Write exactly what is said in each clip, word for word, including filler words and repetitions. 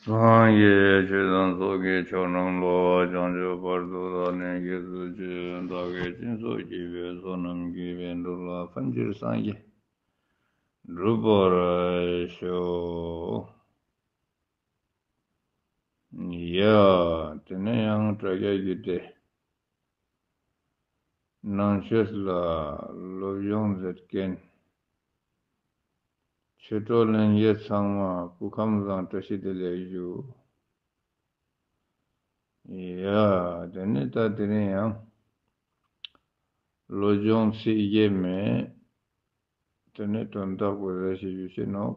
སངས་རྒྱས་ཆོས་དང་ཚོགས་ཀྱི་མཆོག་རྣམས་ལ། བྱང་ཆུབ་བར་དུ་བདག་ནི་སྐྱེས་སུ་མཆི། བདག་གིས་སྦྱིན་སོགས་བགྱིས་པའི་བསོད་ནམས་ཀྱིས། ཕན་འབྲས་ལ་ཕན་ཕྱིར་སངས་རྒྱས་འགྲུབ་པར་ཤོག། ཡ། དེ་ནས་ཡང་དྲ་རྒྱ་བརྒྱུད་དེ། ནང་ཆོས་ལ་སློབ་སྦྱོང་མཛད་མཁན་ཆོས་གྲོགས་ལྷན་རྒྱས་ཚང་མ་སྐུ་ཁམས་བཟང་། བཀྲ་ཤིས་བདེ་ལེགས་ཞུ། ཡ། དེ་ནས་ད་དེ་རིང་ཡང་བློ་སྦྱོང་ཚིག་བརྒྱད་མའི་དེ་ནས་དོན་དག་པོ་རེ་ཞིག་ཞུ་ཤེས་ནོ།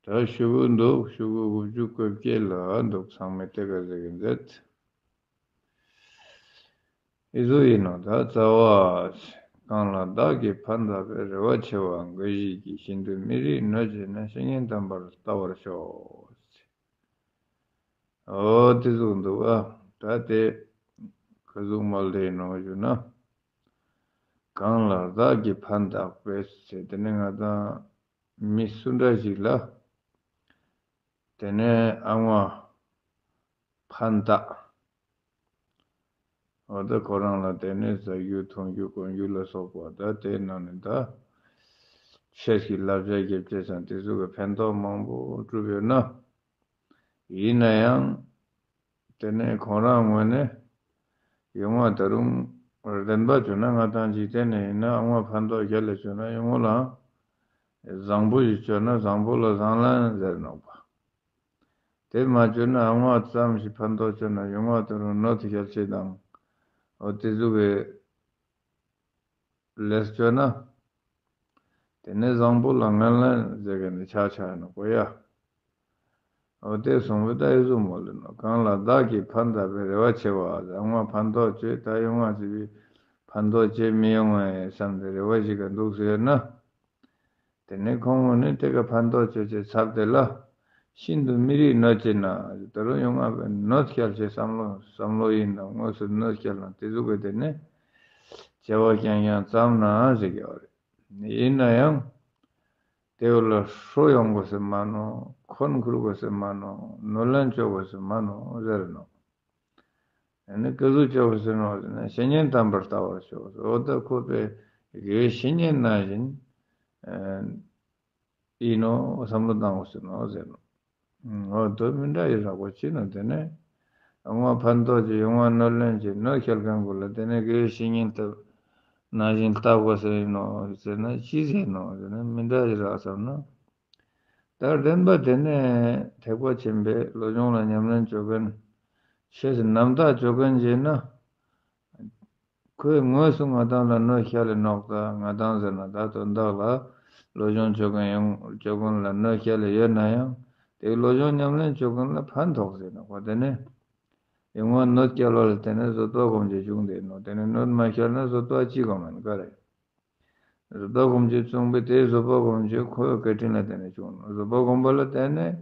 ད་ཞུ་གི་འདུག་ཞུ་གི་དགུ་བཅུ་གོ་བརྒྱད་ལ་འདུག་ཚང་མས་དེ་ག་ཟེར་གི་མཛད། ཨི་ཟུ་ཡིན་ནོ། ད་རྩ་བ། གང་ལ་བདག་གིས་ཕན་བཏགས་པའི། རེ་བ་ཆེ་བ་འགའ་ཞིག་གིས། ཤིན་ཏུ་མི་རིགས་གནོད་བྱེད་ན། བཤེས་གཉེན་དམ་པར་ལྟ་བར་ཤོག། ཨོ་དེ་ཟུག་འདུག་ཨ། ད་དེ་ག་ཟུག་མ་ལས་ནོ་ཞུ་ན། གང་ལ་བདག་གིས་ཕན་བཏགས་པའི་ཟེར་དེ་ནི་ང་དང་མི་སུ་འདྲ་ཞིག་ལ་དེ་ནས་ཨ་ང་ཕན་བཏགས། འོ་ད་ཁོ་རང་ལ་དེ་ནས་ཟ་རྒྱུ་འཐུང་རྒྱུ་གོན་རྒྱུ་ལ་སོགས་པ་ད་དེ་ནང་ནས་ད་ཆོས་ཀྱི་བསླབ་བྱ་རྒྱབ་བྱེད་ཙང་དེ་ཚོ་གི་ཕན་ཐོགས་མང་པོ་བསྒྲུབས་ཡོད་ན། ཡིན་ན་ཡང་དེ་ནས་ཁོང་རང་ངོས་ནས་ཡོང་བ་ད་རུང་བདེན་པ་བརྗོད་ན་ང་དང་འཇིག་རྟེན་ནས་ཡིན་ན་ཨ་ང་ཕན་ཐོགས་རྒྱ་ལ་བརྗོད་ན་ཡོང་བ་ལ། བཟང་པོ་ཞིག་བརྗོད་ན་བཟང་པོ་ལ་བཟང་ལན་ཟེར་ནོག་པ། དེ་མ་བརྗོད་ན་ཨ་ང་ཙམ་ཞིག་ཕན་ཐོགས་བརྗོད་ན་ཡོང་བ་ད་རུང་གནོད་སྐྱེལ་བྱེད་དང་། འོ་དེ་ཚོ་གི་ལས་བརྗོད་ན། དེ་ནས་བཟང་པོ་ལ་ངན་ལན་ཟེར་གི་ནི་ཆགས་ཆགས་ནོག་པ་ཡ། འོ་དེ་སོང་བས་ད་ཨི་ཟུག་མོ་ལེ་ནོ། གང་ལ་བདག་གིས་ཕན་བཏགས་པའི། རེ་བ་ཆེ་བ། ཨ་ང་ཕན་ཐོགས་བྱེད་ད་ཡོང་བ་ཅི་བི་ཕན་ཐོགས་བྱེད་མི་ཡོང་བས་བསམ་སྟེ་རེ་བ་ཞིག་ག་འདུག་ཟེར་ན། དེ་ནས་ཁོང་ངོས་ནས་དེ་ག་ཕན་ཐོགས་བྱེད་ཅེས་ཚབ་དེ་ལ། ཤིན་ཏུ་མི་རིགས་གནོད་བྱེད་ན། ད་རུང་ཡོང་བ་བས་གནོད་སྐྱེལ་ཅེས་བསམ་བློ་བསམ་བློ་ཡིན་ན་དངོས་སུ་གནོད་སྐྱེལ་ན་དེ་ཟུག་གི་དེ་ནས་བྱ་བ་རྐྱང་རྐྱང་བརྩམས་ན་ཟེར་གི་བ་རེད། ཡིན་ན་ཡང་། དེ་བོ་ལ་ཧྲོ་ཡོང་དགོས་སེ་མ་ནོ། འཁོན་ཁུར་དགོས་སེ་མ་ནོ། གནོད་ལན་བཅོ་དགོས་སེ་མ་ནོ་ཟེར་ནོ། ཨ་ནི་ཀ་ཟུག་བཅོ་དགོས་སེ་ནོ་ཟེར་ན་བཤེས་གཉེན་དམ་པར་ལྟ་བར་ཤོག། འོ་ད་ཁོ་པའི་དགེ་བའི་བཤེས་གཉེན་ནང་བཞིན་ཨ་ཡིན་ནོ་བསམ་བློ་བཏང་དགོས་སེ་ནོ་ཟེར་ནོ། འོ་དོ་མི་འདྲ་ཡི་རག་པ་ཅི་ནོ་དེ་ནས། ཡོང་བ་ཕན་ཐོགས་ཀྱི་ཡོང་བ་གནོད་ལན་གྱི་གནོད་སྐྱེལ་མཁན་ཀུན་ལ་དེ་ནས་དགེ་བའི་བཤེས་གཉེན་ལྟ་ནང་བཞིན་ལྟ་དགོས་ཟེར་ནོ་ཟེར་ན་ཅི་ཟེར་ནོ་ཟེར་ན་མི་འདྲ་ཞིག་རག་བསམ་ན། ད་བདེན་པ་དེ་ནས་ཐེག་པ་ཆེན་པོའི་བློ་སྦྱོང་ལ་ཉམས་ལེན་བྱེད་མཁན་ཆོས་སུ་རྣམ་དག་བྱེད་མཁན་བྱས་ན། ཁོས་དངོས་སུ་ང་དང་ལ་གནོད་སྐྱེལ་ལེ་ནོག་ད་ང་དང་ཟེར་ན་ད་དོན་དག་ལ་བློ་སྦྱོང་བྱེད་མཁན་ཡང་བྱེད་མཁན་ལ་གནོད་སྐྱེལ་ལེ་ཡོད་ན་ཡང་དེ་བློ་སྦྱོང་ཉམས་ལེན་བྱེད་མཁན་ལ་ཕན་ཐོགས་ཟེར་ནོག་པ་དེ་ནས། ཡོང་བ་གནོད་སྐྱེལ་བ་ལ་བརྟེན་ནས་བཟོད་པ་སྒོམ་རྒྱུ་བྱུང་དེ་ནོ། དེ་ནས་གནོད་མ་སྐྱེལ་ན་བཟོད་པ་ཅི་སྒོམ་ཡིན་ག་རེད། བཟོད་པ་སྒོམ་རྒྱུ་བྱུང་བས་དེའི་བཟོད་པ་སྒོམ་རྒྱུ་ཁོའི་བཀའ་དྲིན་ལ་བརྟེན་ནས་བྱུང་ནོ། བཟོད་པ་སྒོམ་པ་ལ་བརྟེན་ནས་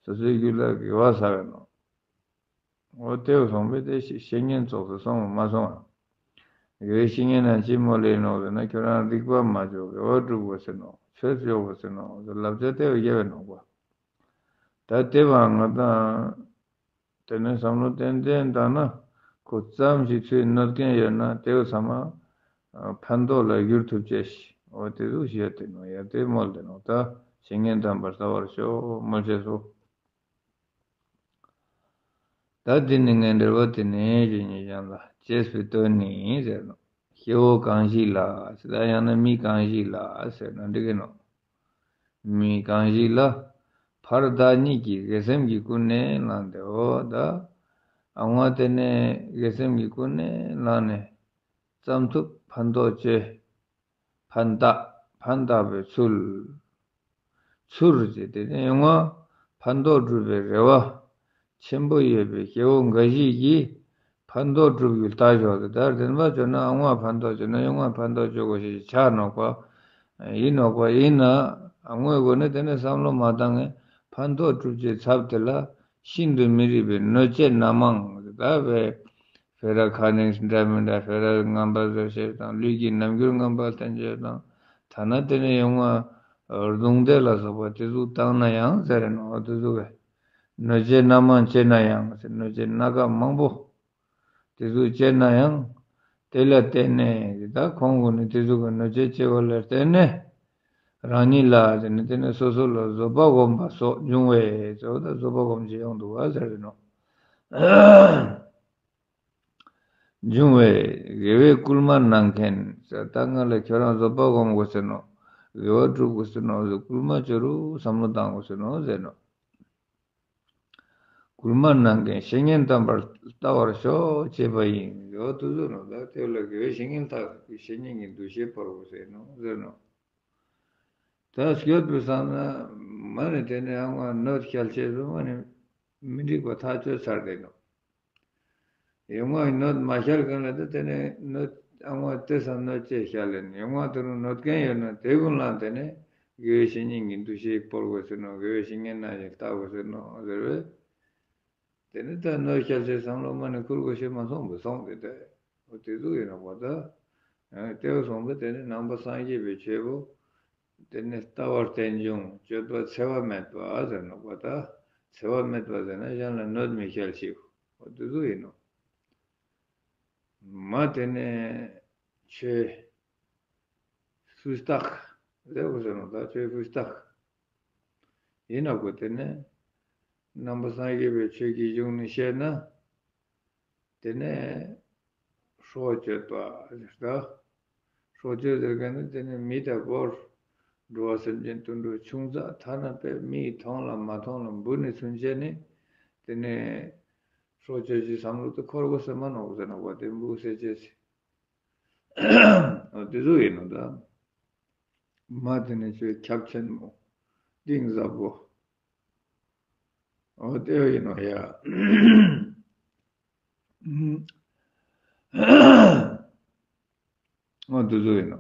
སོ་སོའི་རྒྱུད་ལ་དགེ་བ་བསགས་ཡོད་ནོ། འོ་དེ་སོང་བས་དེ་བཤེས་གཉེན་ཚོགས་སུ་སོང་བ་མ་སོང་བ། དགེ་བའི་བཤེས་གཉེན་ན་ཅི་མོ་ལེ་ནོ་ཟེར་ན་ཁྱོད་རང་སྡིག་པ་མ་བྱོ་དགེ་བ་སྒྲུབ་དགོས་ཟེར་ནོ། ཆོས་བྱོ་དགོས་ཟེར་ནོ་ཟེར་བསླབ་བྱ་དེ་བས་རྒྱབ་པའི་ནོག་པ། ད་དེ་བ་ང་དང་དེ་ནས་བསམ་བློ་ཏན་ཏན་བཏང་ན་ཁོ་ཙམ་ཞིག་ཚུར་གནོད་མཁན་ཡོད་ན་དེ་བས་ཚང་མ་ཕན་ཐོགས་ལ་བསྒྱུར་ཐུབ་ཅེས་ཤིག་འོ་དེ་ཟུག་ཞིག་ཡོད་དེ་ནོ། ཡ་དེ་མོལ་དེ་ནོ། ད་བཤེས་གཉེན་དམ་པར་ལྟ་བར་ཤོག་མོལ་ཅེས་སོ། ད་དེ་ནི་ངའི་འགྲེལ་པ་དེ་ནི་ཞེས་ཉེ་ཞང་ལ་ཅེས་པའི་དོན་ནི་ཟེར་ནོ། སྐྱེ་བོ་གང་ཞིག་ལ་ཟེར་ད་ཡང་ན་མི་གང་ཞིག་ལ་ཟེར་ན་འགྲིག་གི་ནོ། མི་གང་ཞིག་ལ་ཕར་བདག་ཉིད་ཀྱིས་དགེ་སེམས་ཀྱིས་ཀུན་ནས་བསླངས་ཏེ་འོ་ད་ཨ་ང་དེ་ནས་དགེ་སེམས་ཀྱིས་ཀུན་ནས་བསླངས་ནས་ཙམ་ཐུབ་ཕན་ཐོགས་ཅེས། ཕན་བཏགས་ཕན་བཏགས་པའི་ཚུལ། ཚུལ་ཟེར་དེ་ནི་ཡོང་བ་ཕན་ཐོགས་སྒྲུབ་པའི་རེ་བ་ཆེན་པོ་ཡོད་པའི་སྐྱེ་བོ་འགའ་ཞིག་གིས་ཕན་ཐོགས་སྒྲུབ་རྒྱུ་ལྟ་ཞོག་དེ་ལྟར་བདེན་པ་བརྗོད་ན་ཨ་ང་ཕན་ཐོགས་བྱེད་ན་ཡོང་བ་ཕན་ཐོགས་བྱེད་དགོས་ཞེས་ཆགས་ནོག་པ། ཡིན་ནོག་པ་ཡིན་ན་ཨ་ངོས་སྒོ་ནས་དེ་ནས་བསམ་བློ་མ་བཏང་ངས་ཕན་ཐོགས་སྒྲུབ་ཀྱི་ཚབ་དེ་ལ་ཤིན་ཏུ་མི་རིགས་པའི་གནོད་བྱེད་རྣམ་མང་ད་བས། ཕེ་ར་ཁ་ནས་འདྲ་མི་འདྲ་ཕེ་ར་ངན་པ་ཟེར་བཤད་དང་ལུས་ཀྱི་རྣམ་འགྱུར་ངན་པ་བསྟན་བྱེད་དང་ཐ་ན་དེ་ནས་ཡོང་བ་ རྡུང་རྡེག་ལ་སོགས་པ་དེ་ཚོ་བཏང་ན་ཡང་ཟེར་ནོ། དེ་ཚོ་གི་གནོད་བྱེད་སྣ་མང་བྱེད་ན་ཡང་ཟེར། གནོད་བྱེད་སྣ་ཁ་མང་པོ་དེ་ཚོ་བྱེད་ན་ཡང་། དེ་ལ་བརྟེན་ནས་ད་ཁོང་ཀུན་ནི་དེ་ཚོ་གི་གནོད་བྱེད་བྱེད་པ་ལ་བརྟེན་ནས། རང་ཉིད་ལ་དེ་ནི་དེ་ནི་སོ་སོ་ལ་བཟོད་པ་སྒོམ་པ་སོགས་འབྱུང་བས་ཟེར་བ་དང་། བཟོད་པ་སྒོམ་བྱེད་ཡོང་འདུག་བ་ཟེར་ནོ། འབྱུང་བས་དགེ་བའི་བསྐུལ་མ་གནང་མཁན་ཟེར། ད་ང་ལ་ཁྱོད་རང་བཟོད་པ་སྒོམ་དགོས་ཟེར་ནོ། དགེ་བ་སྒྲུབ་དགོས་ཟེར་ནོ། བསྐུལ་མ་བྱེད་རུ་བསམ་བློ་བཏང་དགོས་ཟེར་ནོ་ཟེར་ནོ། བསྐུལ་མ་གནང་མཁན་བཤེས་གཉེན་དམ་པར་བལྟ་བར་ཤོག་ཅེས་པ་ཡིན། ཡོད་དུ་བཟོ་ནོ། ད་དེ་ལ་དགེ་བའི་བཤེས་གཉེན་ལྟ་བུའི་བཤེས་གཉེན་གྱི་འདུ་ཤེས་བོར་དགོས་ཟེར་ནོ་ཟེར་ནོ། ད་སྐྱོད་པའི་སང་ན་མ་ནི་དེ་ནས་ཨ་མ་གནོད་སྐྱེལ་བྱེད་རུ་མ་ནི་མི་འགྲིག་པ་ཐག་ཆོད་ཚར་དེ་ནོ། ཡོང་བ་གནོད་མ་བསྐྱལ་མཁན་ལ་ད་དེ་ནས་གནོད་ཨ་མ་དེ་སང་གནོད་བྱེད་བསྐྱལ་ལེན། ཡོང་བ་དེ་རུ་གནོད་མཁན་ཡོད་ན་དེ་ཀུན་ལ་དེ་ནས་དགེ་བའི་བཤེས་གཉེན་གྱི་འདུ་ཤེས་བོར་དགོས་ཟེར་ནོ། དགེ་བའི་བཤེས་གཉེན་ནང་བཞིན་ལྟ་དགོས་ཟེར་ནོ་ཟེར་བས། དེ་ནི་ད་གནོད་སྐྱེལ་བྱེད་བསམ་བློ་མ་ནི་འཁུར་དགོས་ཤེས་མ་སོང་བས་སོང་དེ་དེ། འོ་དེ་ཟུག་ཡིན་ནོ་བ་ད། ཨ་དེ་བས་སོང་བས་དེ་ནི་ནང་པ་སངས་རྒྱས་པའི་ཆོས་པོ། དེ་ནི་ལྟ་བ་རྟེན་འབྱུང་སྤྱོད་པ་འཚེ་བ་མེད་པ་ཟེར་ནོ་བ་ད། འཚེ་བ་མེད་པ་ཟེར་ན་གཞན་ལ་གནོད་མི་སྐྱེལ་ཞིག་འོ་དེ་ཟུག་ཡིན་ནོ། མ་དེ་ནི་ཆོས་སུས་བརྟག་ཟེར་བ་ཟེར་ནོ་ད། ཆོས་སུས་བརྟག་ཡིན་ནོ་གོ། དེ་ནི་ནང་པ་སངས་རྒྱས་པའི་ཆོས་ཀྱི་གཞུང་ནས་བཤད་ན། དེ་ནས་སྲོག་གཅོད་པ་ཟེར་ད། སྲོག་གཅོད་ཟེར་མཁན་ནི་དེ་ནི་མི་དང་བོར། འགྲོ་བ་སེམས་ཅན་དུད་འགྲོ་ཆུང་ཙག་ཐ་ན་དཔེ་མིས་མཐོང་ལ་མ་མཐོང་ལ་འབུ་ནས་ཚུན་ཆད་ནི། དེ་ནས་སྲོག་གཅོད་ཀྱི་བསམ་བློ་དེ་འཁོར་དགོས་ཟེར་མ་ནོ་ཟེར་ནོ་བ། དེ་འབུ་བསད་བྱེད་ཟེར། འོ་དེ་ཟུག་ཡིན་ནོ་ད། མ་དེ་ནི་ཆོས་ཁྱབ་ཆེན་མོ། གཏིང་ཟབ་པོ། འོ་དེ་ཡིན་ནོ་ཡ། འོ་དེ་ཟུག་ཡིན་ནོ།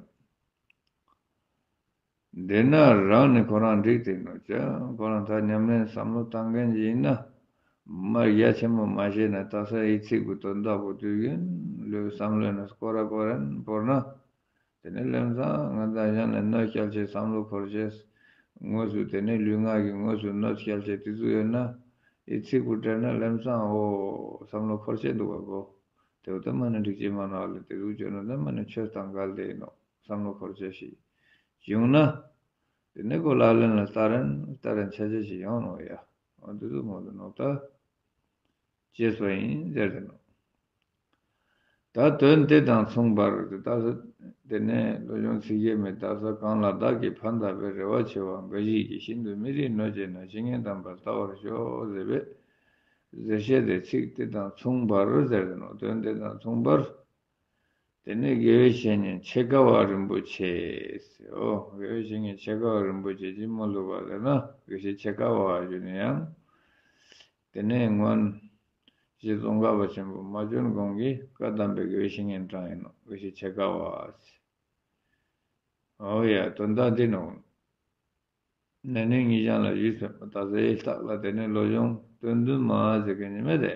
དེས་ན་རང་ནི་ཁོ་རང་འགྲིག་དེ་ནོ་ཅི། ཁོ་རང་ད་ཉམས་ལེན་བསམ་བློ་བཏང་མཁན་ཅིག་ཡིན་ན། མ་རྒྱ་ཆེན་པོ་མ་བཤད་ན་ད་ས་ཡི་ཚིག་གི་དོན་དག་པོ་དུས་རྒྱུན་ལུས་བསམ་བློ་ནི་སྐོར་ར་སྐོར་རན་བོར་ན། དེ་ནས་ལམ་སང་ང་དང་གཞན་ལ་གནོད་སྐྱེལ་ཆེད་བསམ་བློ་འཁོར་ཆེད། དངོས་སུ་དེ་ནས་ལུས་ངག་གི་དངོས་སུ་གནོད་སྐྱེལ་ཆེད་དེ་ཚོ་ཡོད་ན། ཡི་ཚིག་པོ་དྲན་ན་ལམ་སང་འོ་བསམ་བློ་འཁོར་ཆེད་འདུག་བ་གོ། དེ་བ་ད་མ་ནི་འགྲིག་ཅེས་མ་ནོ་ཨ་ལེ། དེ་ཚོ་བྱོས་ན་ད་མ་ནི་ཆོས་དང་འགལ་ཏེ་ཡིན་ནོ། བསམ་བློ་འཁོར་ཆེད་ཞིག་བྱུང་ན། དེ་ནས་ཁོ་ལག་ལེན་ལ་བསྟར་རན་བསྟར་རན་ཆ་ཆ་ཞིག་ཡོང་ནོ་ཡ། འོ་དེ་ཚོ་མོ་དུ་ནོ་ད། ཅེས་པ་ཡིན་ཟེར་ཏེ་ནོ། ད་དོན་དེ་དང་མཚུངས་པར་དེ་ལྟ་ས། དེ་ནས་བློ་སྦྱོང་ཚིག་བརྒྱད་མའི་ལྟ་ས་གང་ལ་བདག་གིས་ཕན་བཏགས་པའི་རེ་བ་ཆེ་བ་འགའ་ཞིག་གིས་ཤིན་ཏུ་མི་རིགས་གནོད་བྱེད་ན་བཤེས་གཉེན་དམ་པར་ལྟ་བར་ཤོག་ཟེར་བས། ཟེར་བཤད་དེ་ཚིག་དེ་དང་མཚུངས་པར་ཟེར་ཏེ་ནོ། དོན་དེ་དང་མཚུངས་པར། དེ་ནས་དགེ་བའི་བཤེས་གཉེན་ཆེ་དགའ་བ་རིན་པོ་ཆེ་ཟེར། འོ་དགེ་བའི་བཤེས་གཉེན་ཆེ་དགའ་བ་རིན་པོ་ཆེ་ཅི་མོ་ལུག་པ་ཟེར་ན་དགེ་བཤེས་ཆེ་དགའ་བ་ཞུ་ནི་ཡང་། དེ་ནས་སྔོན་རྗེ་ཙོང་ཁ་པ་ཆེན་པོ་མ་བྱོན་གོང་གི་བཀའ་གདམས་པའི་དགེ་བའི་བཤེས་གཉེན་གྲངས་ཡིན་ནོ། དགེ་བཤེས་ཆེ་དགའ་བ། འོ་ཡ་དོན་དག་འདི་ནོ། ན་ནིང་ཉིན་ཞག་ལ་ཡུལ་ཚོད་མ་ད་ཟེ་ཡི་རྟགས་ལ་དེ་ནས་བློ་སྦྱོང་སྟོང་བདུན་མ་ཟེར་མཁན་ཉི་མ་དེ།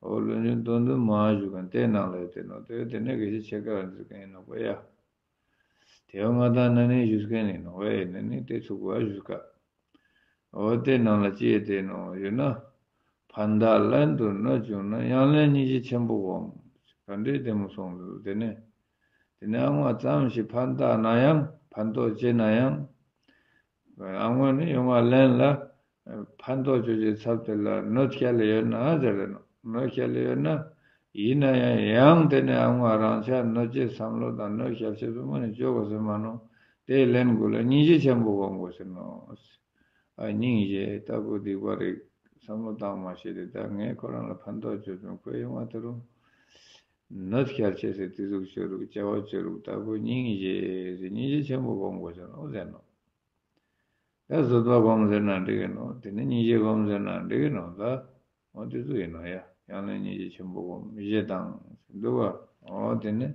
འོ་བློ་སྦྱོང་སྟོང་བདུན་མ་ཞུ་མཁན་དེ་ནང་ལ་དེ་ནོ། དེ་དེ་ནས་དགེ་བཤེས་ཆེ་དགའ་བ་ཟེར་མཁན་ཡིན་ནོ་གོ་ཡ། དེ་བ་ང་དང་ན་ནིང་ཞུས་མཁན་ཡིན་ནོ་བས། ན་ནིང་དེ་ཚུགས་པ་ཞུས་ཀ། འོ་དེ་ནང་ལ་ཅི་ཡོད་དེ་ནོ་ཡོད་ན། ཕན་བཏགས་ལན་དུ་གནོད་བྱུང་ན། ཡང་ལན་སྙིང་རྗེ་ཆེན་པོ་སྒོམ། ག་འདྲའི་བདེ་མོ་སོང་ལོ་དེ་ནས། དེ་ནས་ཨ་མ་ཙམ་ཞིག་ཕན་བཏགས་ན་ཡང་ཕན་ཐོགས་བྱེད་ན་ཡང་། ཨ་མ་ནི་ཡོང་བ་ལན་ལ་ཕན་ཐོགས་བྱེད་ཀྱི་ཚབ་དེ་ལ་གནོད་སྐྱེལ་ལེ་ཡོད་ན་ཟེར་རེ་ནོ། གནོད་སྐྱེལ་ལེ་ཡོད་ན། ཡིན་ན་ཡང་ཡང་དེ་ནས་ཨ་མ་རང་ཆ་གནོད་བྱེད་བསམ་བློ་དང་གནོད་སྐྱེལ་བྱེད་ཚོ་མ་ནི་བཅོ་གོ་ཟེར་མ་ནོ། དེའི་ལན་དགུ་ལ་སྙིང་རྗེ་ཆེན་པོ་སྒོམ་དགོས་ཟེར་ནོ། ཨ་སྙིང་རྗེ་ལྟ་བུ་སྡིག་པ་རིག་བསམ་བློ་བཏང་མ་ཤེས་ཏེ་ད་ངས་ཁོ་རང་ལ་ཕན་ཐོགས་བྱོས་བྱུང་ཁོས་ཡོང་བ་དེ་རུ། གནོད་སྐྱེལ་བྱེད་ཟེར་དེ་ཟུག་བྱོས་རུག་བྱ་བ་བྱོས་རུག་ལྟ་བུ་སྙིང་རྗེ་ཟེར་སྙིང་རྗེ་ཆེན་པོ་སྒོམ་དགོས་ཟེར་ནོ་ཟེར་ནོ། ད་བཟོད་པ་སྒོམ་ཟེར་ན་འགྲིག་གི་ནོ། དེ་ནི་སྙིང་རྗེ་སྒོམ་ཟེར་ན་འགྲིག་གི་ནོ་ད། འོ་དེ་ཚོ་ཡིན་ནོ་ཡ། ཡང་ན་སྙིང་རྗེ་ཆེན་པོ་སྒོམ་ཞེས་དང་འདུག་བ། འོ་དེ་ནི།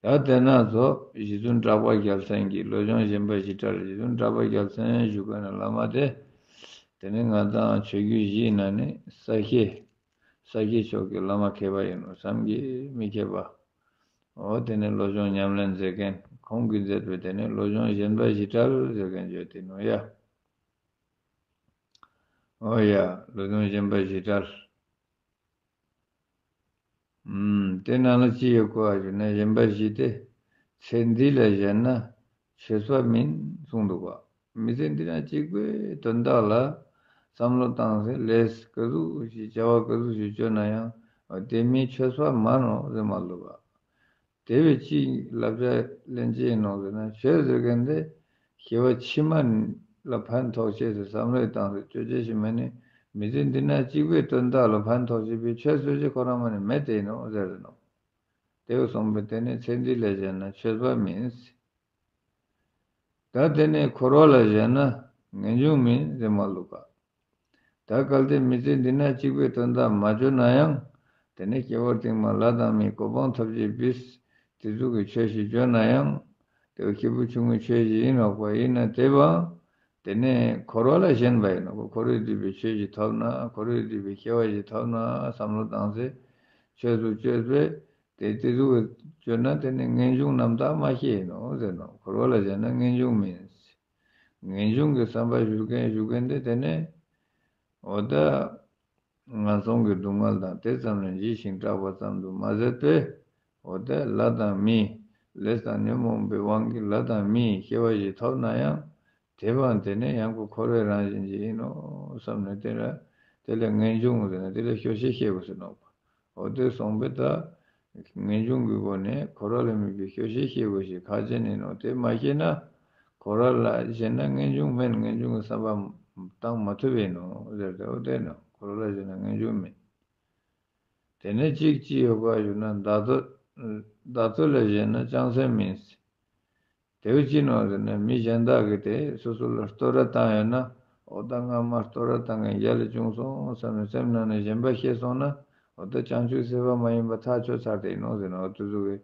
ད་དེ་ན་ཚོ་རྗེ་བཙུན་གྲགས་པ་རྒྱལ་མཚན་གྱི་བློ་སྦྱོང་བཞི་པ་བཞི་ཕྲ་རེད། རྗེ་བཙུན་གྲགས་པ་རྒྱལ་མཚན་ཞུ་མཁན་ནི་བླ་མ་དེ། དེ་ནི་ང་དང་ཆོས་བརྒྱུད་བཞིའི་ནང་ནས་ས་སྐྱའི། ས་སྐྱའི་ཕྱོགས་ཀྱི་བླ་མ་མཁས་པ་ཡིན་ནོ། བསམ་གྱིས་མི་ཁྱབ་པ། འོ་དེ་ནི་བློ་སྦྱོང་ཉམས་ལེན་མཛད་མཁན་ ཁོང་གིས་མཛད་པའི་དེ་ནས་བློ་སྦྱོང་བཞི་པ་བཞི་བྲལ་ཟེར་མཁན་བརྗོད་དེ་ནོ་ཡ། ཨོ་ཡ། བློ་སྦྱོང་བཞི་པ་བཞི་བྲལ། ཨུམ། དེ་ནང་ལ་ཅི་ཡོད་གོ་བ་ཞུ་ན་བཞི་པ་བཞི་སྟེ། ཚེ་འདི་ལ་གཞན་ན་ཆོས་པ་མིན་གསུངས་འདུག་ག་མི་ཚེ་འདི་ན་གཅིག་པོའི་དོན་དག་ལ་བསམ་བློ་བཏང་སྟེ་ལས་ག་ཟུག་ཞིག་བྱ་བ་ག་ཟུག་ཞིག་བཅོ་ན་ཡང་དེ་མིན་ཆོས་པ་མ་ནོ་ཟེར་མ་ལུག་ག་དེ་བས་ཅི་བསླབ་བྱ་ལེན་ཅེས་ཡིན་ནོ་ཟེར་ན་ཆོས་ཟེར་མཁན་དེ་སྐྱེ་བ་ཕྱི་མ་ལ་ཕན་ཐོགས་ཅེས་སུ་བསམ་བློ་བཏང་སྟེ་བཅོ་ཅེས་ཤིག་མ་ནི་མི་ཚེ་འདི་ན་གཅིག་པའི་དོན་དག་ལ་ཕན་ཐོགས་ཅེས་པའི་ཆོས་བཟོ་ཅེས་ཁོ་རང་མ་ནི་མེད་དེ་ཡིན་ནོ་ཟེར་ནོ། དེ་བས་གསུངས་པས་དེ་ནི་ཚེ་འདི་ལས་གཞན་ན་ཆོས་པ་མིན། ད་དེ་ནས་འཁོར་བ་ལ་གཞན་ན་ངེས་འབྱུང་མིན་ཟེར་མ་ལུག་ག་ད་གལ་ཏེ་མི་ཚེ་འདི་ན་གཅིག་པའི་དོན་དག་མ་བཅོ་ན་ཡང་དེ་ནས་སྐྱེ་བ་རྟིང་མ་ལྷ་དང་མིའི་གོ་འཕང་ཐོབ་ཅེས་པིས་དེ་ཚོ་གི་ཆོས་ཤིག་བཅོ་ན་ཡང་དེ་བ་སྐྱེས་བུ་ཆུང་ངུའི་ཆོས་ཤིག་ཡིན་ནོ་ག་ཡིན་ན་དེ་བའང་དེ་ནས་འཁོར་བ་ལ་ཞེན་པ་ཡིན་ནོ་ག་འཁོར་བས་བསྡུས་པའི་ཆོས་ཤིག་ཐོབ་ན་འཁོར་བས་བསྡུས་པའི་སྐྱེ་བ་ཞིག་ཐོབ་ན་བསམ་བློ་བཏང་སྟེ་ཆོས་སུ་བཅོས་པས། དེ་དེ་ཟུག་བཅོས་ན་དེ་ནི་ངེས་འབྱུང་རྣམ་དག་མ་ཤེས་ནོ་ཟེར་ནོ། འཁོར་བ་ལ་བྱས་ན་ངེས་འབྱུང་མིན། ངེས་འབྱུང་གི་བསམ་པ་ཞུགས་མཁན་ཞུགས་མཁན་དེ་དེ་ནི་འོ་ད་ངན་སོང་གི་སྡུག་བསྔལ་དང་དེ་ཙམ་ལས་འཇིགས་ཤིང་སྐྲག་པ་ཙམ་དུ་མ་ཟད་པས་འོ་ད་ལྷ་དང་མི་ལས་དང་ཉོན་མོངས་པའི་དབང་གིས་ལྷ་དང་མིའི་སྐྱེ་བ་ཞིག་ཐོབ་ན་ཡང་དེ་བའང་དེ་ནི་ཡང་ཁོ་འཁོར་བའི་རང་བཞིན་ཅིག་ཡིན་ནོ་བསམ་ནས་དེ་ལ་དེ་ལ་ངེས་འབྱུང་ཟེར་ན་དེ་ལ་སྐྱོ་ཤས་ཤེས་དགོས་ཟེར་ནོ། འོ་དེ་སོང་པས་ད་ངེས་འབྱུང་གི་སྒོ་ནས་འཁོར་བ་ལ་དམིགས་པའི་སྐྱོ་ཤས་ཤེས་དགོས་ཞེས་ཁ་ཅན་ཡིན་ནོ། དེ་མ་ཤེས་ན་འཁོར་བ་ལ་ཞེན་ན་ངེས་འབྱུང་མེད། ངེས་འབྱུང་གི་བསམ་པ་བཏང་མ་ཐུབ་པས་ནོ་ཟེར་ཏེ་འོ་དེ་ནོ། འཁོར་བ་ལ་ཞེན་ན་ངེས་འབྱུང་མེད། དེ་ནས་གཅིག་ཅི་ཡོད་ག་ཞུ་ན་བདག་ཏོ་བདག་ཏོ་ལ་ཞེན་ན་ཅང་སེམས་མིན། དེ་བས་ཅི་ནོ་ཟེར་ན་མི་གཞན་དག་གིས་དེ་སོ་སོ་ལ་བསྟོད་ར་བཏང་ཡོད་ན་འོ་ད་སྔ་མ་བསྟོད་ར་བཏང་མཁན་རྒྱ་ལས་བྱུང་སོང་བསམ་ནས་སེམས་ནང་ནས་ཞེན་པ་སྐྱེས་སོང་ན་འོ་ད་བྱང་ཆུབ་སེམས་དཔའ་མ་ཡིན་པ་ཐག་ཆོད་ཚར་དེ་ཡིན་ནོ་ཟེར་ན། འོ་དེ་ཚོ་གིས་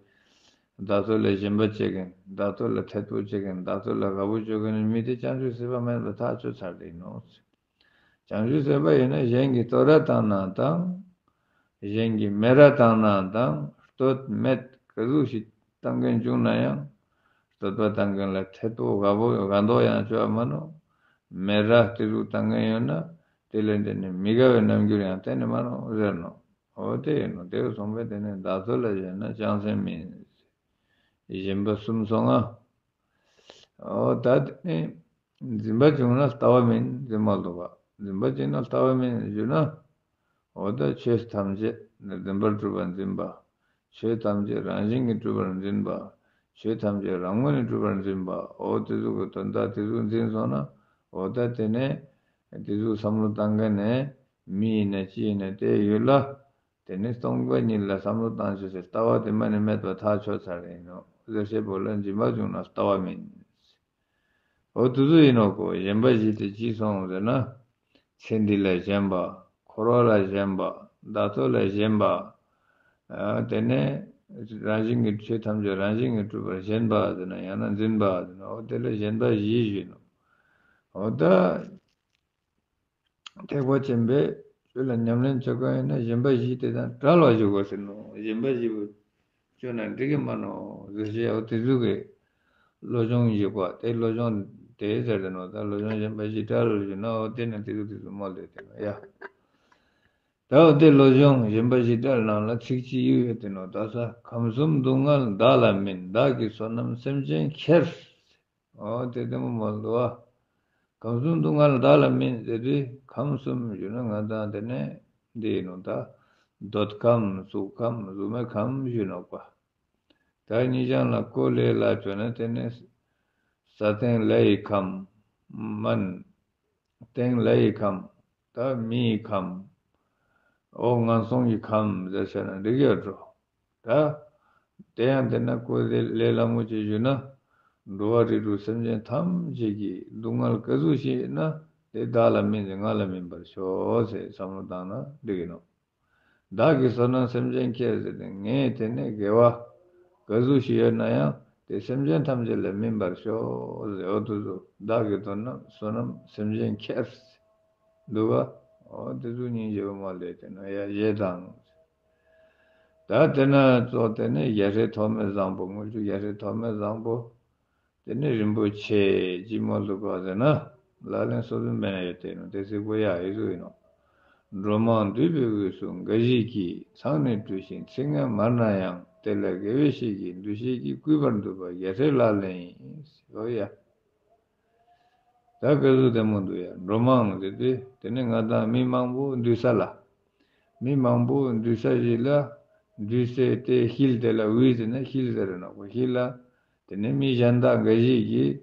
བདག་ཏོ་ལ་ཞེན་པ་བྱེད་མཁན་བདག་ཏོ་ལ་ཐད་པོ་བྱེད་མཁན་བདག་ཏོ་ལ་དགའ་པོ་བྱེད་མཁན་མི་དེ་བྱང་ཆུབ་སེམས་དཔའ་མ་ཡིན་པ་ཐག་ཆོད་ཚར་དེ་ཡིན་ནོ་ཟེར། བྱང་ཆུབ་སེམས་དཔའ་ཡིན་ན་གཞན་གྱིས་བསྟོད་ར་བཏང་ན་དང་། གཞན་གྱིས་སྨད་ར་བཏང་ན་དང་བསྟོད་སྨད་ག་ཟུག་ཞིག་བཏང་མཁན་བྱུང་ན་ཡང་བསྟོད་པ་བཏང་མཁན་ལ་ཐད་པོ་དགའ་པོ་དགའ་མདོག་ཡང་བྱ་བ་མ་ནོ། སྨད་ར་དེ་ཟུག་བཏང་མཁན་ཡོད་ན་དེ་ལས་འདི་ནི་མི་དགའ་བའི་རྣམ་འགྱུར་ཡང་གཏན་ནས་མ་ནོ་ཟེར་ནོ། འོ་དེ་ཡིན་ནོ། དེ་སོང་པས་དེ་ནི་བདག་ཏོ་ལ་ཞེན་ན་ཅང་སེམས་མིན། ཞེན་པ་གསུམ་སོང་ང་། འོ་ད་དེ་ནི་འཛིན་པ་བྱུང་ན་ལྟ་བ་མིན་འཛིན་མ་ལོག་པ། འཛིན་པ་བྱུང་ན་ལྟ་བ་མིན་ཞུ་ན། འོ་ད་ཆོས་ཐམས་ཅད་ནི་བདེན་པར་གྲུབ་པར་འཛིན་པ། ཆོས་ཐམས་ཅད་རང་བཞིན་གྱིས་གྲུབ་པར་འཛིན་པ། ཆོས་ཐམས་ཅད་རང་ངོས་ནས་གྲུབ་པར་འཛིན་པ། འོ་དེ་ཟུག་གི་དོན་དག་དེ་ཟུག་འཛིན་སོང་ན། འོ་ད་དེ་ནས་དེ་ཟུག་བསམ་བློ་བཏང་མཁན་ནས་མི་ཡིན་ན་ཅི་ཡིན་ན་དེ་ཡོད་ལ། དེ་ནི་སྟོང་པ་ཉིད་ལ་བསམ་བློ་བཏང་ཕྱིར་ཟེར་ལྟ་བ་དེ་མ་ནི་མེད་པ་ཐག་ཆོད་ཚར་ཡིན་ནོ། ཟེར་བཤད་པོ་ལ་འཛིན་པ་བྱུང་ན་ལྟ་བ་མིན། འོ་དེ་ཚོ་ཡིན་ནོ་གོ། ཞེན་པ་བཞི་དེ་ཅི་སོང་ཟེར་ན། ཚེ་འདི་ལ་ཞེན་པ། འཁོར་བ་ལ་ཞེན་པ། བདག་ཏོ་ལ་ཞེན་པ། ཨ་དེ་ནས་རང་བཞིན་གྱིས་ཆོས་ཐམས་ཅད་རང་བཞིན་གྱིས་གྲུབ་པར་ཞེན་པ་ཟེར་ན་ཡང་ན་འཛིན་པ་ཟེར་ན་འོ་དེ་ལ་ཞེན་པ་བཞི་ཞུས་ནོ། འོ་ད། ཐེག་པ་ཆེན་པོའི་ཆོས་ལ་ཉམས་ལེན་བྱེད་མཁན་ཡིན་ན་ཞེན་པ་བཞི་དེ་དང་བྲལ་བ་ཞིག་དགོས་ཟེར་ནོ། ཞེན་པ་བཞི་པོ་བཅོས་ན་འགྲིག་གི་མ་ནོ་ཟེར་བཤད། འོ་དེ་ཟུག་གི་བློ་སྦྱོང་ཞིག་པ་དེ་བློ་སྦྱོང་དེ་ཟེར་ཏེ་ནོ། ད་བློ་སྦྱོང་ཞེན་པ་བཞི་བྲལ་ཞུ་ན་འོ་དེ་ནི་དེ་ཟུག་དེ་ཟུག་མ་ལས་དེ་ནོ་ཡ། ད་འོ་དེ་བློ་སྦྱོང་ཞེན་པ་བཞི་བྲལ་ནང་ལ་ཚིག་གཅིག་ཡོད་དེ་ནོ། ད་ས་ཁམས་གསུམ་སྡུག་བསྔལ་བདག་ལ་མིན། བདག་གི་བསོད་ནམས་སེམས་ཅན་ཁྱེར། འོ་དེ་ལྟ་བུ་མ་འདུག་བ། ཁམས་གསུམ་སྡུག་བསྔལ་བདག་ལ་མིན་ཟེར་དུས་ཁམས་གསུམ་ཞུ་ན་ང་དང་དེ་ནས་འདི་ཡིན་ནོ། ད་འདོད་ཁམས་གཟུགས་ཁམས་གཟུགས་མེད་ཁམས་ཞུ་ནོ་པ། ད་ཉིན་ཞག་ལ་ཀོ་ལེ་ལ་བྱོན་ན་དེ་ནས་ས་སྟེང་ལྷ་ཡི་ཁམས། མན། སྟེང་ལྷ་ཡི་ཁམས། ད་མི་ཡི་ཁམས། འོ་ངན་སོང་གི་ཁམས་ཟེར་བྱས་ན་འགྲིག་ཡོད་འགྲོ། ད། དེ་ཡང་དེ་ན་ཀོ་ལེ་ལེ་ལ་ངུ་ཅིག་ཞུ་ན། འགྲོ་བ་རིགས་དྲུག་སེམས་ཅན་ཐམས་ཅད་ཀྱི་སྡུག་བསྔལ་ག་ཟུག་ཞིག་ཡིན་ན་དེ་བདག་ལ་མིན་ཏེ་ང་ལ་མིན་པར་ཤོག་ཟེར་བསམ་བློ་བཏང་ན་འགྲིག་གི་ནོ། བདག་གི་བསོད་ནམས་སེམས་ཅན་ཁྱེར་ཟེར་ཏེ་ངས་དེ་ནས་དགེ་བ་ག་ཟུག་ཞིག་ཡོད་ན་ཡང་དེ་སེམས་ཅན་ཐམས་ཅད་ལ་སྨིན་པར་ཤོག་ཟེར། འོ་དེ་ཚོ་བདག་གི་དོན་ན་བསོད་ནམས་སེམས་ཅན་ཁྱེར་འདུག་ག་འོ་དེ་ཚོ་སྙིང་རྗེ་བ་མ་ལས་དེ་ན་ཡ་ཡེ་དང་། ད་དེ་ན་ཙོགས་དེ་ནི་རྒྱལ་སྲས་ཐོགས་མེད་བཟང་པོ། དངུལ་ཆུ་རྒྱལ་སྲས་ཐོགས་མེད་བཟང་པོ། དེ་ནི་རིན་པོ་ཆེ་ཅི་མོ་ལུ་གོ་ཟེར་ན། ལག་ལེན་སོ་སོའི་མེད་ན་ཡོད་དེ་ནོ་དེ་སི་གོ་ཡ་ཡི་ཟུ་ཡིན་ནོ། འགྲོ་མང་འདུས་པའི་དབུས་སུ་འགའ་ཞིག་གིས། ཚང་ནས་སྤྲུལ་ཞིང་ཚིག་ངན་སྨྲ་ན་ཡང་། དེ་ལ་དགེ་བའི་བཤེས་ཀྱི་འདུ་ཤེས་ཀྱིས། བསྐུལ་བར་འདུག་པ་རྒྱལ་སྲས་ལག་ལེན་ཡིན། ཟེར་ཡ། ད་སྐལ་གཟུགས་ལྡན་མོ་འདུག་ཡ། འགྲོ་མང་ཟེར་ཏེ་དེ་ནི་ང་དང་མི་མང་པོ་འདུས་ས་ལ། མི་མང་པོ་འདུས་ས་ཞིག་ལ། འདུས་སའི་དེ་ཤིལ་དེ་ལ་དབུས་ཟེར་ན་ཤིལ་ཟེར་ནོ་གོ། ཤིལ་ལ། དེ་ནི་མི་གཞན་དག་འགའ་ཞིག་གིས་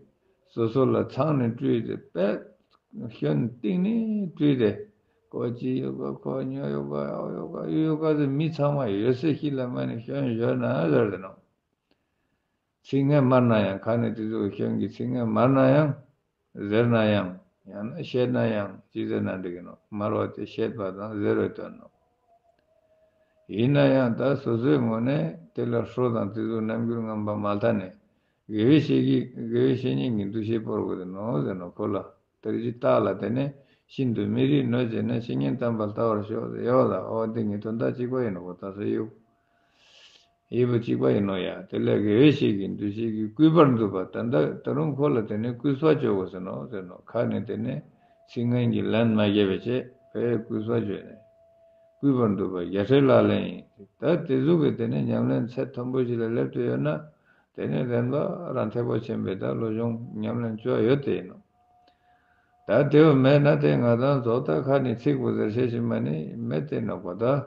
སོ་སོ་ལ་ཚང་ནས་སྤྲུལ་ཏེ་དཔེ་སྐྱོན་གཏིང་ནས་སྤྲུལ་ཏེ། ཁོ་ཅི་ཡོད་ག་ཁོ་ཉོ་ཡོད་ག་ཨོ་ཡོད་ག་ཡུ་ཡོད་ག་ཟེར། མི་ཚང་མ་ཡོད་སའི་ཤིལ་ལ་མ་ནི་སྐྱོན་བརྗོད་ན་ཟེར་ཏེ་ནོ། ཚིག་ངན་སྨྲ་ན་ཡང་། ཁ་ནས་དེ་ཚོ་སྐྱོན་གྱི་ཚིག་ངན་སྨྲ་ན་ཡང་། ཟེར་ན་ཡང་། ཡང་ན་བཤད་ན་ཡང་ཅི་ཟེར་ན་འགྲིག་གི་ནོ། སྨྲ་བ་དེ་བཤད་པ་དང་ཟེར་བའི་དོན་ནོ། ཡིན་ན་ཡང་ད་སོ་སོའི་ངོས་ནས་དེ་ལ་ཧྲོ་དང་དེ་ཚོ་རྣམ་འགྱུར་ངན་པ་མ་ལྟ་ནས། དགེ་བའི་བཤེས་ཀྱི་དགེ་བའི་བཤེས་གཉེན་གྱི་འདུ་ཤེས་སྤོར་དགོས་ནོ་ཟེར་ནོ་ཁོ་ལ། དེར་ཅི་བཏགས་ལ་དེ་ནས་ཤིན་ཏུ་མི་རིགས་གནོད་བྱེད་ན། བཤེས་གཉེན་དམ་པ་ལྟ་བར་ཤོག་ཟེར་ཡོད་ལ། ཨོ་དེ་ངའི་དོན་དག་གཅིག་པ་ཡིན་ནོ་གོ། ད་སོ་ཡུག་ཡིད་བུ་གཅིག་པ་ཡིན་ནོ་ཡ། དེ་ལས་དགེ་བའི་བཤེས་ཀྱི་འདུ་ཤེས་ཀྱིས། བསྐུལ་བར་འདུག་པ། ད་ད་ད་རུང་ཁོ་ལ་དེ་ནས་བསྐུལ་བ་བྱོས་དགོས་ཟེར་ནོ་ཟེར་ནོ། ཁ་ནས་དེ་ནས་ཚིག་ངན་གྱི་ལན་མ་བརྒྱབ་པའི་ཆེད་དཔེ་བསྐུལ་བ་བྱོས་ནས། བསྐུལ་བར་འདུག་པ་རྒྱལ་སྲས་ལག་ལེན་ཡིན། ད་དེ་ཟུག་གི་དེ་ནས་ཉམས་ལེན་ཚད་མཐོན་པོ་ཞིག་ལ་སླེབས་ཏེ་ཡོད་ན། དེ་ནས་རན་པ་རང་ཐེག་པ་ཆེན་པོའི་ད་བློ་སྦྱོང་ཉམས་ལེན་བྱོས་ཡོད་དེ་ཡིན་ནོ། ད་དེ་བ་མེད་ན་དེ་ང་དང་ཚོ་ད་ཁ་ནས་ཚིག་པོ་ཟེར་ཤེས་ཤིག་མ་ནི་མེད་དེ་ནོ་གོ་ད།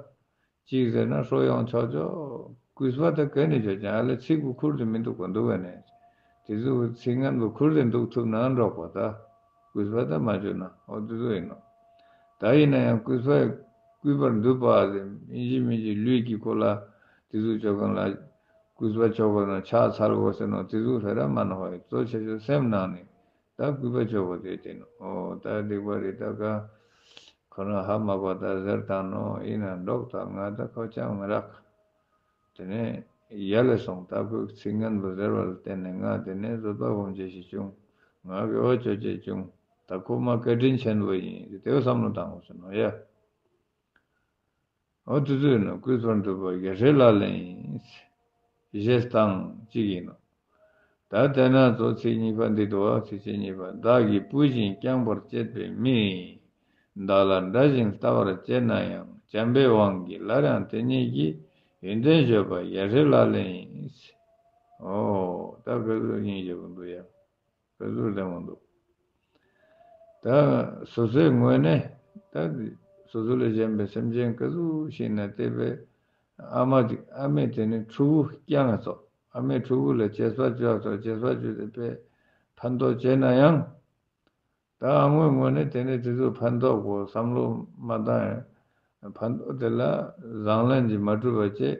གཅིག་ཟེར་ན་ཧྲོ་ཡོང་ཆོག་ཆོག་བསྐུལ་བ་དེ་ག་ནས་བྱོས་ཀྱང་ཨ་ལེ་ཚིག་པོ་ཁུར་དུ་མི་འདུག་གོ། འདུག་ག་ནས་དེ་ཚོ་ཚིག་ངན་པོ་ཁུར་དུ་འདུག་ཐུབ་ན་འགྲོ་གོ་ད། བསྐུལ་བ་དེ་མ་བྱོས་ན་ཨོ་དེ་ཚོ་ཡིན་ནོ། ད་ཡིན་ན་ཡང་བསྐུལ་བ་བསྐུལ་བར་འདུག་པ་ཟེར་ཡིན་གཅིག་མིན་གཅིག་ལུས་ཀྱིས་ཁོ་ལ་དེ་ཚོ་བྱོས་ག་ལ་བསྐུལ་བ་བྱོས་ག་ན་ཕྱག་འཚལ་དགོས་ཟེར་ནོ། དེ་ཚོ་ཧེ་ར་མ་ནོ་ཧོ་ཡི་གཙོ་ཆེ་ཤོས་སེམས་ནང་ནས། ད་བསྐུལ་བ་བྱོས་དགོས་དེ་དེ་ནོ། ཨོ་ད་སྡིག་པ་རེད་ད་ག་ཁོ་རང་ཧ་མ་གོ་ད་ཟེར་བཏང་ནོ། ཡིན་ན་འགྲོགས་ད་ང་ད་ཁོ་ཅང་མི་རག་དེ་ནས་ཡར་ལས་སོང་། ད་ཁོས་ཚིག་ངན་པོ་ཟེར་བ་ལ་བརྟེན་ནས་ང་དེ་ནས་བཟོད་པ་སྒོམ་བྱེད་ཞིག་བྱུང་། ང་དགེ་བ་ཅོ་བྱེད་བྱུང་། ད་ཁོ་མ་བཀའ་དྲིན་ཆེན་པོ་ཡིན་དེ་བསམ་བློ་བཏང་དགོས་ཟེར་ནོ་ཡ། འོ་དེ་ཚོ་ཡིན་ན་བསྐུལ་བར་འདུག་པ་རྒྱལ་སྲས་ལག་ལེན་ཡིན། ཞེས་དང་གཅིག་ཡིན་ནོ། ད་དེ་ན་ཚོ་ཚིག་གཉིས་པ་འདི་འདུག་བ། ཚིག་བཅད་གཉིས་པ། བདག་གིས་སྤུ་ཅན་བསྐྱངས་པར་བྱེད་པའི་མི། བདག་ལ་དགྲ་བཞིན་ལྟ་བར་བྱེད་ན་ཡང་། བྱམས་པའི་དབང་གིས་སླར་ཡང་དེ་ཉིད་ཀྱི། ཡོན་ཏན་བརྗོད་པ་རྒྱལ་སྲས་ལག་ལེན་ཡིན། ཨོ་ད་ག་ཚོད་སྙིང་རྗེ་པོ་འདུག་ཡ། ག་ཚོད་ལྡན་མོ་འདུག་ད་སོ་སོའི་ངོས་ནས་ད་སོ་སོ་ལས་གཞན་པའི་སེམས་ཅན་ག་ཚོད་ཞིག་ན་བལྟས་པས་ཨ་མ་དེ་ཨ་མས་དེ་ནི་ཕྲུ་གུ་བསྐྱངས་ཚོ། ཨ་མས་ཕྲུ་གུ་ལ་གཅེས་པ་བཅོས་ཚོ། གཅེས་པ་བཅོས་ཏེ་དཔེ་ཕན་ཐོགས་བྱས་ན་ཡང་། ད་ཨ་མའི་ངོས་ནས་དེ་ནི་དེ་ཚོ་ཕན་ཐོགས་གོ་བསམ་བློ་མ་བཏང་ཡང་། ཕན་ཐོགས་དེ་ལ་བཟང་ལན་གྱིས་མ་གྲུབ་པ་བྱས།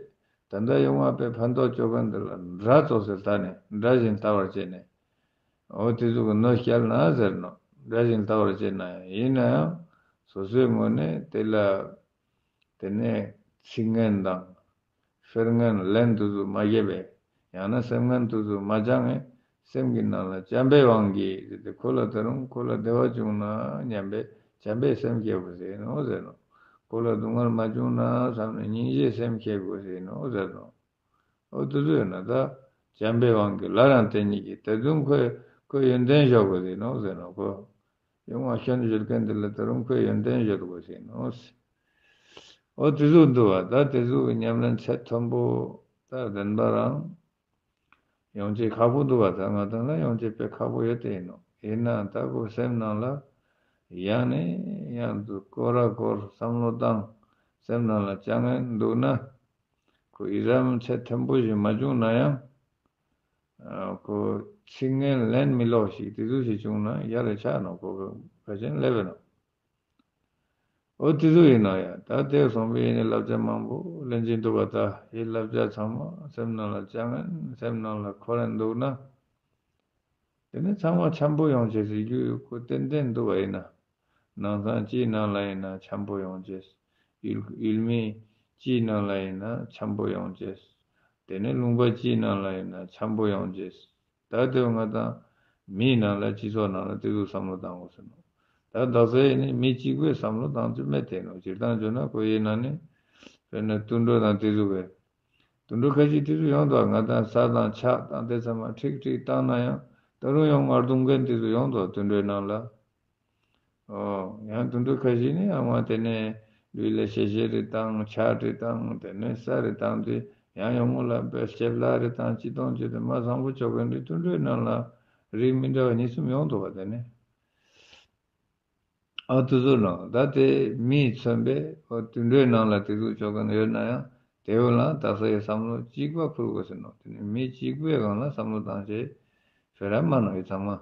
ད་ལྟ་ཡོང་བ་དཔེ་ཕན་ཐོགས་བཅོ་མཁན་དེ་ལ་དགྲ་ཚོ་ཟེར་ལྟ་ནས་དགྲ་བཞིན་ལྟ་བར་བྱས་ནས། འོ་དེ་ཚོ་གི་གནོད་སྐྱེལ་ན་ཟེར་ནོ། དགྲ་བཞིན་ལྟ་བར་བྱེད་ན་ཡང་ཡིན་ན་ཡང་སོ་སོའི་ངོས་ནས་དེ་ལ་དེ་ནས་ཚིག་ངན་དང་ཕྱིར་ངན་ལན་དུ་ཚོ་མ་བརྒྱབ་པས། ཡང་ན་སེམས་ངན་དུ་ཚོ་མ་བཅངས་ངས་སེམས་ཀྱི་ནང་ལ་བྱམས་པའི་དབང་གིས་དེ་ཁོ་ལ་ད་རུང་ཁོ་ལ་བདེ་བ་བྱུང་ན་སྙམ་པའི་བྱམས་པའི་སེམས་སྐྱེ་དགོས་ཟེར་ནོ་ཟེར་ནོ། ཁོ་ལ་སྡུག་བསྔལ་མ་བྱུང་ན་བསམ་ནས་སྙིང་རྗེའི་སེམས་སྐྱེ་དགོས་ཟེར་ནོ་ཟེར་ནོ། ཨོ་དེ་ཚོ་ཡོད་ན་ད་བྱམས་པའི་དབང་གིས་སླར་ཡང་དེ་ཉིད་ཀྱི་ད་དུང་ཁོས་ཁོས་ཡོན་ཏན་བཞག་དགོས་ཟེར་ནོ་ཟེར་ནོ། ཁོ་ཡོང་བ་སྐྱོན་བརྗོད་མཁན་དེ་ལ་ད་རུང་ཁོས་ཡོན་ཏན་བརྗོད་དགོས་ཟེར་ནོ། ཨོ་དེ་ཚོ་འདུག་བ། ད་དེ་ཚོ་གི་ཉམས་ལེན་ཚད་མཐོན་པོ་ད་ལྡན་པ་རང་ཡོང་ཆེད་ཁག་པོ་འདུག་བ། ད་ང་དང་ལ་ཡོང་ཆེད་དཔེ་ཁག་པོ་ཡོད་དེ་ཡིན་ནོ། ཡིན་ནའང་ད་ཁོ་སེམས་ནང་ལ་ཡང་ནས་ཡང་དུ་སྐོར་ར་སྐོར་བསམ་བློ་བཏང་སེམས་ནང་ལ་བཅངས་ངན་འདུག་ན། ཁོ་ཡི་རང་ཚད་མཐོན་པོ་ཞིག་མ་བྱུང་ན་ཡང་། ཨ་ཁོ་ཚིག་ངན་ལན་མི་ལོག་ཞིག་དེ་ཚོ་ཞིག་བྱུང་ན་ཡ་རེ་ཆགས་ནོ། ཁོ་ག་ཅན་ལེབ་ནོ། ཨོ་དེ་ཚོ་ཡིན་ནོ་ཡ། ད་དེ་སོང་པའི་ཡིན་ནི་བསླབ་བྱ་མང་པོ་ལེན་གྱིན་འདུག་བ། ད་ཡི་བསླབ་བྱ་ཚང་མ་སེམས་ནང་ལ་བཅངས་ངན་སེམས་ནང་ལ་འཁོར་རན་འདུག་ན། དེ་ནི་ཚང་མ་འཆམ་པོ་ཡོང་ཆེད་ཟེར་རྒྱུ་ཡོད་ཁོ་ཏན་ཏན་འདུག་བ་ཡིན་ན། ནང་ཚང་སྤྱིའི་ནང་ལ་ཡིན་ན་འཆམ་པོ་ཡོང་ཆེད། ཡུལ་ཡུལ་མི་སྤྱིའི་ནང་ལ་ཡིན་ན་འཆམ་པོ་ཡོང་ཆེད། དེ་ནི་ལུང་པ་སྤྱིའི་ནང་ལ་ཡིན་ན་འཆམ་པོ་ཡོང་ཆེད། ད་དེ་ང་དང་མིའི་ནང་ལ་སྤྱི་ཚོགས་ནང་ལ་དེ་ཚོ་བསམ་བློ་བཏང་དགོས་ཟེར་ནོ། ད་དག་ས་ཡིན་ནི་མི་གཅིག་པོས་བསམ་བློ་བཏང་རྒྱུ་མེད་དེ་ནོ། སྤྱིར་བཏང་བརྗོད་ན་ཁོ་ཡིན་ན་ནི་དཔེར་ན་དུད་འགྲོ་དང་དེ་ཚོ་གི་དུད་འགྲོ་ཁ་ཤས་དེ་ཚོ་ཡོང་འདུག་ང་དང་ས་དང་ཆ་དང་དེ་ཚང་མ་ཁྲིག་ཁྲིག་བཏང་ན་ཡང་ད་རུང་ཡང་ངར་གདོང་མཁན་དེ་ཚོ་ཡོང་འདུག་དུད་འགྲོའི་ནང་ལ། ཨོ། ཡང་དུད་འགྲོ་ཁ་ཤས་ནི་ཨ་མ་དེ་ནས་ལུས་ལ་ཞལ་ཞལ་རེ་བཏང་། ཕྱག་རེ་བཏང་། དེ་ནས་ས་རེ་བཏང་དུས་ཡང་ཡང་མོ་ལ་བོད་སྐྱེ་བླ་རེ་བཏང་། ཅི་གཏོང་བྱེད་དུ་མ་བཟང་པོ་ཆོག་གི་འདི་དུད་འགྲོའི་ནང་ལ་རིགས་མི་འདྲ་བ་གཉིས་གསུམ་ཡོང་འདུག་བ། དེ་ནས་ཨ་དུ་ཟུར་ནང་ད་དེ་མིས་མཚོན་པས་ཨོ་དུད་འགྲོའི་ནང་ལ་དེ་ཟུག་ཆོག་གི་ཡོད་ན་ཡང་དེ་འོ་ལ་དག་ས་ཡི་བསམ་བློ་གཅིག་པ་ཕུལ་དགོས་ཟེར་ནོ། དེ་ནས་མི་གཅིག་པུའི་སྒང་ལ་བསམ་བློ་བཏང་བྱས་ཕེ་ར་མ་ནོ་ཡི་ཚང་མ།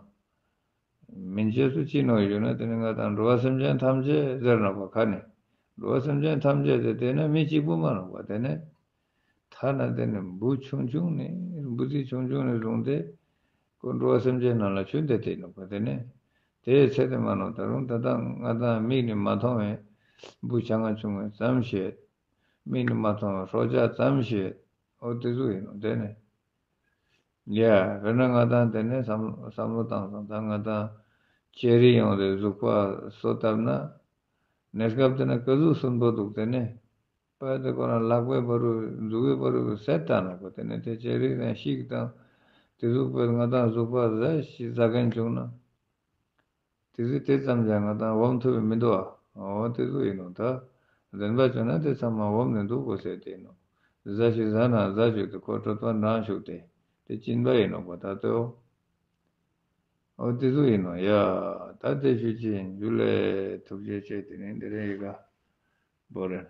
མིན་ཆད་སུ་ཅི་ནོ་ཡོད་ན་དེ་ནི་ང་དང་འགྲོ་བ་སེམས་ཅན་ཐམས་ཅད་ཟེར་ནོག་པ། ཁ་ནས་འགྲོ་བ་སེམས་ཅན་ཐམས་ཅད་དེ་དེ་ནི་མི་གཅིག་པུ་མ་ནོག་པ། དེ་ནི་ཐ་ན་དེ་ནི་འབུ་ཆུང་ཆུང་ནས་འབུ་རྫི་ཆུང་ཆུང་ནས་བཟུང་སྟེ་ཁོ་འགྲོ་བ་སེམས་ཅན་རྣམས་ལ་ཆུ་འདེད་དེ་ནོག་པ། དེ་ནི་དེའི་ཚེ་དེ་མ་ནོག་ད་རུང་ད་ལྟ་ང་དང་མིག་ནི་མ་མཐོང་བའི་འབུ་ཆ་ང་ཆུང་བའི་ཙམ་ཞིག་མིག་ནི་མ་མཐོང་བའི་སྲོག་ཆགས་ཙམ་ཞིག་འོ་དེ་ཟུག་ཡིན་ནོ། དེ་ནི། ཡ། དཔེར་ན་ང་དང་དེ་ནས་བསམ་བསམ་བློ་བཏང་སོང་། ད་ང་དང་ལྕེ་རིགས་ཡོང་དེ་གཟུགས་པོ་གསོ་བཏབ་ན་གནས་སྐབས་དེ་ན་ཀ་ཟུག་སུན་པོ་འདུག་དེ་ནས་པ་དེ་ཁོ་ན་ལག་པའི་བར་དུ་མཛུབ་གུའི་བར་དུ་བསད་བཏང་ན་ཁོ། དེ་ནས་དེ་ལྕེ་རིགས་དང་ཤིག་དང་དེ་གཟུགས་པོ་ང་དང་གཟུགས་པོ་ཟ་ཞིག་ཟ་མཁན་བྱུང་ན། དེ་ཚོ་དེ་ཙམ་ཡང་ང་དང་འོམ་ཐུབ་པ་མི་འདུག་ཨ། འོ་དེ་ཚོ་ཡིན་ནོ། ད་བདེན་པ་བྱུང་ན་དེ་ཚང་མ་འོམ་ནས་འདུག་དགོས་ཟེར་དེ་ཡིན་ནོ། ཟ་ཞིག་ཟ་ན་ཟ་ཞིག་དེ་ཁོ་གྲོད་པ་འགྲངས་ཞིག་དེ་དེ་གཅིན་པ་ཡིན་ནོ་གོ། ད་དེའོ། འོ་དེ་ཚོ་ཡིན་ནོ། ཡ། ད་དེ་ཞུ་ཅི་ཡིན། འཇུ་ལེ། ཐུགས་རྗེ་ཆེ། དེ་ནས་འདི་རེ་ཡི་ག་བོ་རེ།